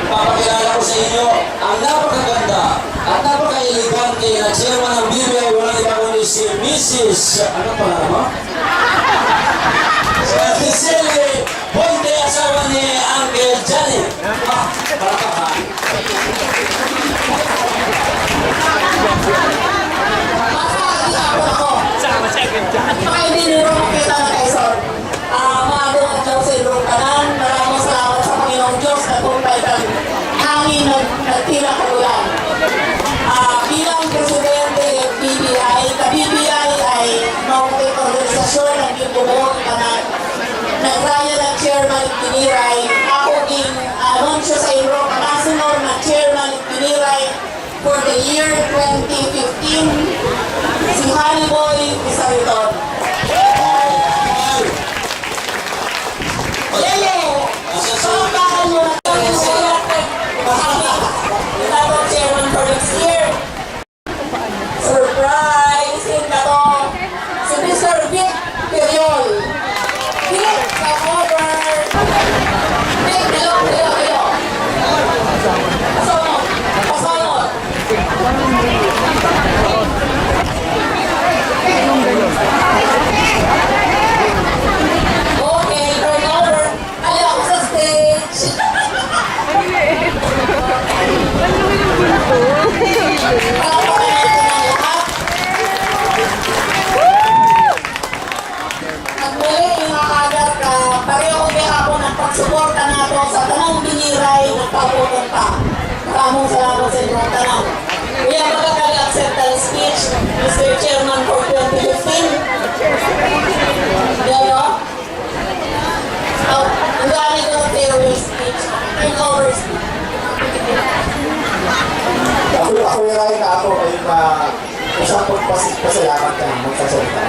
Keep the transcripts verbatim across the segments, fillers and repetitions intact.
Papakilala ko sa inyo ang napakaganda at napaka-elegante na chairman ng B B I, walang iba kundi si Missus, ano pangalan mo? Si Ate Sally Ponte, asawa ni Uncle Johnny. Ah, palakpakan. Masa, hindi ako. Hindi mo makita na, Quezon. Ah, maayong adlaw sa inyo kanan. Maraming salamat sa Panginoong Diyos na kung kailan hangin nag-, nagtira ka ulan. Ah, bilang presidente ng B B I, ka-B B I ay mabuting organisasyon ng Ginoo kanan. Nagraya ng chairman ng Biniray. Ako ding anunsyo sa inyo, kanasunod ng chairman ng Biniray for the year twenty fifteen, si Honey Boy Isariton. Yelo! Palakpakan mo na ito. Ito po, chairman for next year. Surprise! Ito po, si Mister Vic Periol. Vic, come over. Vic, hello, hello, hello. Pasunod, pasunod. Okay, turn over. Ala ako sa stage. At muli, mga kaagad, ah, pareho gihapon ang pagsuporta nato sa tanang Biniray nga kapupunta. Maraming salamat sa inyong tanan. We have a acceptance speech, Mister Chairman, for twenty fifteen. Yan, no? Oh, ang dami ko ng farewell speech. Turn over speech. Ako, ako yung line na ako, yung, ah, isang pagpas-, pasalamat ka naman sa salita.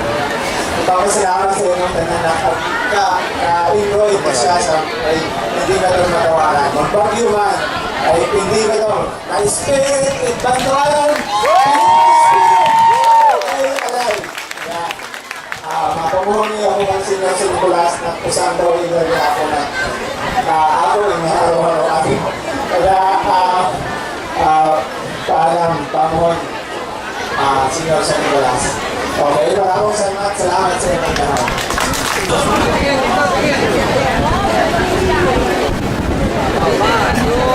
Ipapasalamat sa inyo, tanan na ka, ka, ka, enjoy ko siya sa, ay, hindi na ito matawaran. Magbagyo man, ay, hindi na ito. My spirit, it bantayan. Ay, aray. Yan. Ah, mapamuhon niyo ako ng Señor San Nicolas na kusang daw ina niya ako na, na ako, iniharo-haro ako. Kaya, ah, ah, paalam, pamuhon, ah, Señor San Nicolas. Okay, maraming salamat, salamat sa inyong lahat. Hello.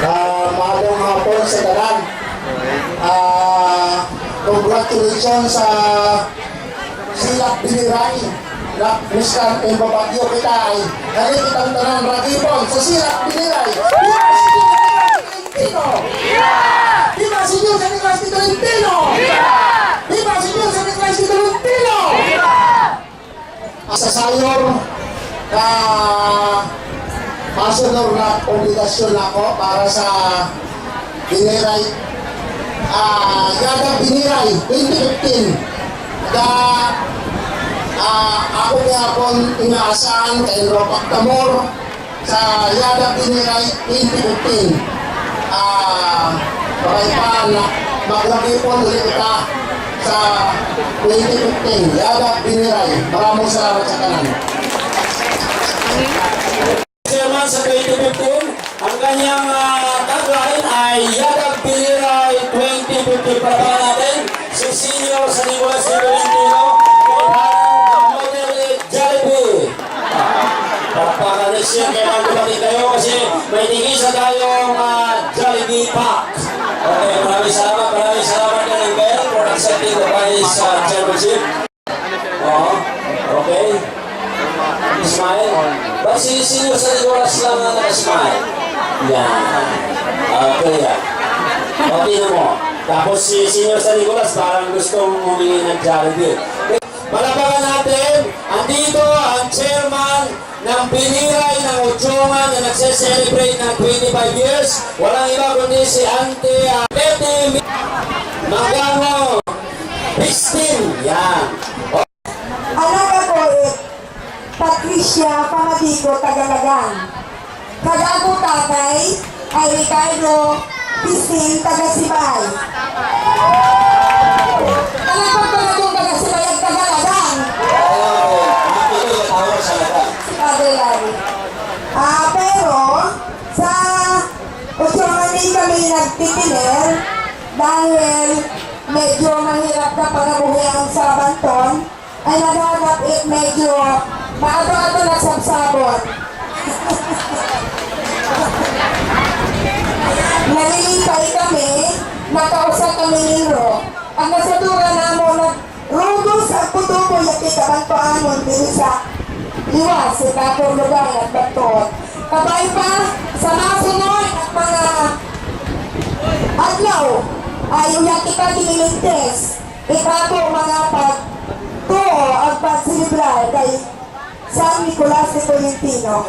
Ah, maayong hapon sa tanan. Ah, congratulations sa Silak Biniray. Nagpuskan e babagyo kita ay. Dali kitang tanan ragipon sa Silak Biniray. Viva Señor San Nicolas de Tolentino! Viva Señor San Nicolas de Tolentino! Viva Señor San Nicolas de Tolentino! Sa sayor, ka, masunod na obligasyon ako para sa Biniray, ah, Yadag Biniray twenty fifteen. Ka, ah, ako gihapon inaasahan kay Ropak Tamor, sa Yadag Biniray twenty fifteen. Ah, pakaipan na maglagipon ulit kita sa twenty fifteen. Yadag Biniray. Maraming salamat sa tanan. Chairman sa twenty fifteen, ang kanyang, ah, tagline ay Yadag Biniray twenty fifteen. Palakpakan natin si Señor San Nicolas de Tolentino, kay Harang Model Jollibee. Palakpakan na siya kaya dumating kayo kasi may tigisa tayong, ah, Jollibee pack. Okay, maraming salamat, maraming salamat kay Uncle for accepting the prize, ah, chairmanship. Oo, okay. Smile. Ba't si Señor San Nicolas lang ang naka-smile? Yan. Okay, yan. O, tingnan mo. Tapos si Señor San Nicolas parang gustong humingi ng Jollibee. Palakpakan natin, andito ang chairman ng Biniray ng Ochoangan na nagse-celebrate ng twenty-five years. Walang iba kundi si Auntie, ah, Betty Magano Pistin. Yan. Anak ako it Patricia Pamadigo Tagalagan. Kag ako tatay ay Ricardo Pistin, taga Sibay. Ano pa pala kung taga Sibay at taga Ladan? Si Padre Larry. Ah, pero sa Ochoa man din kami nagtitiner dahil medyo mahirap na panabuhian sa Banton. Ay, nagagap it medyo maado-ado nagsabsabon. Nalilipay kami, nakausa kami ninro. Ang nasadura namo na rugos ang kutubo ya kitabantoanon diri sa liwas, sa dakong lugar at baton. Kabay pa, sa masunod at mga adlaw, ay uya kita dinimintes. Ikaw po, mga pagtuo, ang pagselebrar kay San Nicolas de Tolentino.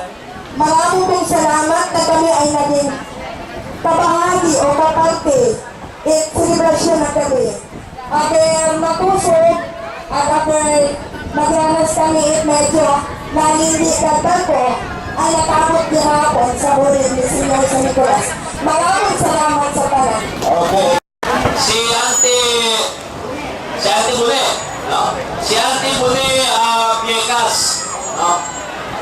Marami pong salamat na kami ay naging kabahagi o kaparte it selebrasyon na kami. Abe makusog, at abe magranas kami it medyo nalindi kagdan ko, ay nakabot gihapon sa bulig ni Señor San Nicolas. Maraming salamat sa tanan. Okay. Si Auntie, si Auntie Bune, no? Si Auntie Bune, ah, Viegas, no?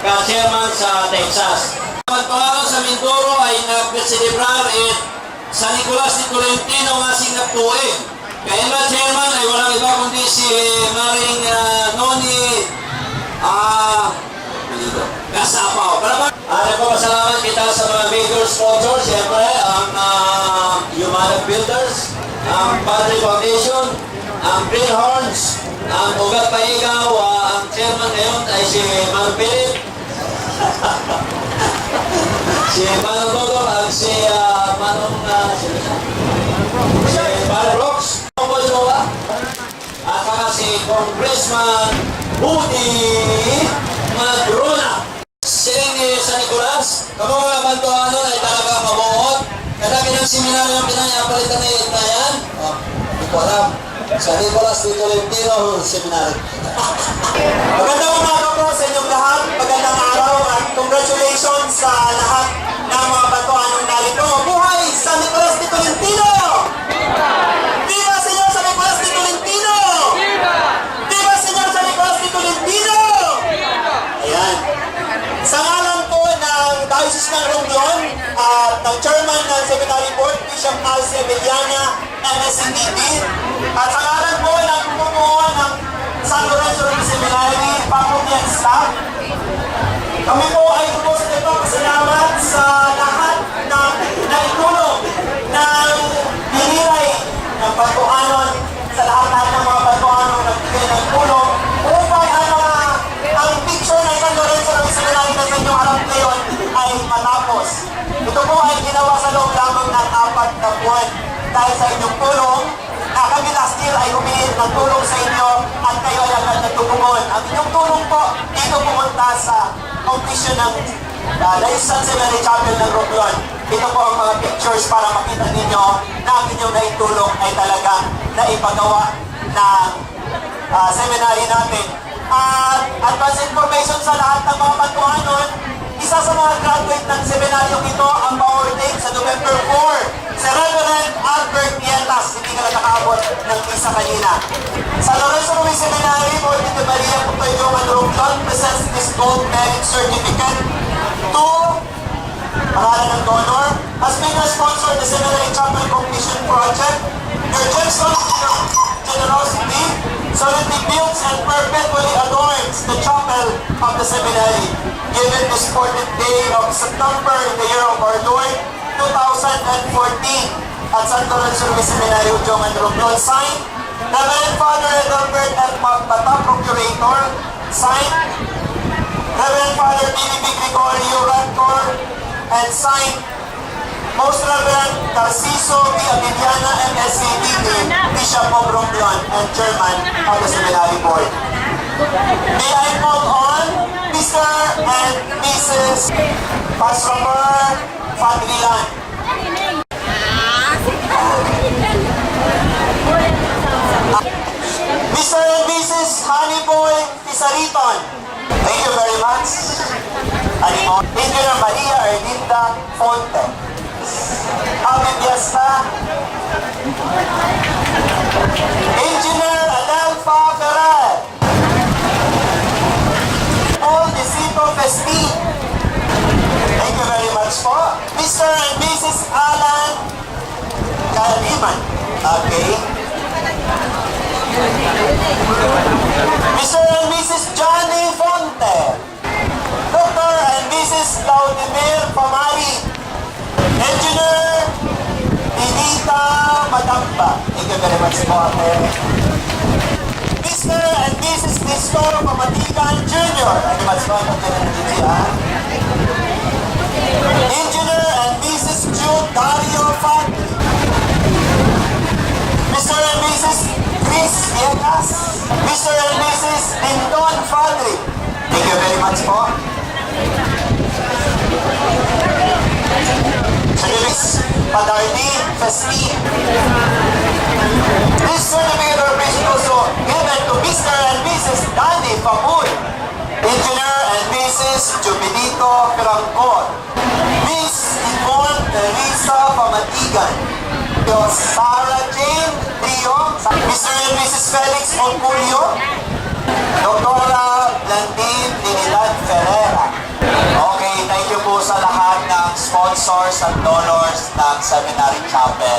Ka-chairman sa Texas. Pagpalaro sa Mindoro ay nagselebrar it San Nicolas de Tolentino nga singkap tuig. Kaya nga chairman ay walang iba kundi si Maring, ah, Noni, ah, Kasapaw. Para ba? Ah, nagpapasalamat kita sa mga major sponsors, siyempre, ang, ah, Humanap Builders, ang Padre Foundation, ang Greenhorns, ang Ugat Paigaw, ah, ang chairman ngayon ay si Mang Philip, si Manong Dodong, at si, ah, Manong, ah, si, si Manong Brooks. Ang jowa. At saka si Congressman Budi Madrona. Siring ni San Nicolas, kamo mga Bantoanon ay talagang mabuot. Kata kinang seminaryo ang pinayapalitan na yun na yan. Oh, hindi ko alam. San Nicolas de Tolentino Seminary. Magandang umaga po sa inyong lahat. Magandang araw at congratulations sa lahat ng mga Bantoanong narito. Buhay San Nicolas de Tolentino! Viva Señor San Nicolas de Tolentino! Viva Señor San Nicolas de Tolentino! Ayan. Sa ngalan po ng Diocese ng Romblon at ng Chairman ng Seminary Board, Bishop Alce Abellana, M S C D P, at sa ngalan po ng bumubuo ng San Lorenzo Seminary faculty and staff, kami po ay lubos na nagpapasalamat sa lahat ng naitulong ng binilay ng Bantoanon, sa lahat-lahat ng mga Bantoanong nagbigay ng tulong upang ang mga, ang picture ng San Lorenzo ng Seminary na sa inyong harap ngayon ay matapos. Ito po ay ginawa sa loob lamang ng apat na buwan. Dahil sa inyong tulong, na kami last year ay humingi ng tulong sa inyo at kayo ay agad na tumugon. Ang inyong tulong po, dito pumunta sa completion ng, ah, Diocesan Seminary Chapel ng Romblon. Ito po ang mga pictures para makita ninyo na ang inyong naitulong ay talagang naipagawa ng, ah, seminary natin. At advance information sa lahat ng mga Bantoanon, isa sa mga graduate ng seminaryong ito ang pa-ordain sa November four, si Reverend Albert Nietas, hindi ka na nakaabot ng misa kanina. Sa Lorenzo Ruiz Seminary, Virgin Maria Putoyo Manrumton presents this gold merit certificate to Pangalan ng donor, has been a sponsor of the Seminary Chapel Completion Project. Your generosity, generosity solemnly builds and perpetually adorns the chapel of the seminary. Given this fourteenth day of September in the year of our Lord, two thousand and fourteen, at Santo Lorenzo Seminary, Ujongan, Romblon, signed, Reverend Father Adalbert F. Magbata, Procurator, signed, Reverend Father Billy B. Gregorio, Rector, and signed, Most Reverend Narciso V. Abellana, M S C D T, Bishop of Romblon, and Chairman of the Seminary Board. May I call on Mister and Missus Pasromar Fadrilan. Mister and Missus Honeyboy Pisariton. Thank you very much. Animo, Engineer Maria Erlinda Fonte. Fiesta. Engineer Adelfa Ferrer. Paul Disito Festi. Thank you very much po. Mister and Missus Alan Kaliman. Okay. Mister and Missus Johnny Fonte. Doctor and Missus Laudimir Pamari. Engineer Benita Madamba. Thank you very much po, ate. Mister and Missus Nestor Pamatigan Junior. Thank you much po, Engineer and Missus Jude Dario Fadri. Mister and Missus Chris Viegas. Mister and Missus Lindon Fadri. Thank you very much po. Sa Miss Padarni Festi. This certificate of appreciation also given to Mister and Missus Danny Fabul, Engineer and Missus Jubilito Pirangcon. Miss Yvonne Teresa Pamatigan. Sarah Jane Rio. Mister and Missus Felix Onculio. Doktora Blandine Ninilan Ferreira. Okay, thank you po sa lahat ng sponsors at donors ng Seminary Chapel.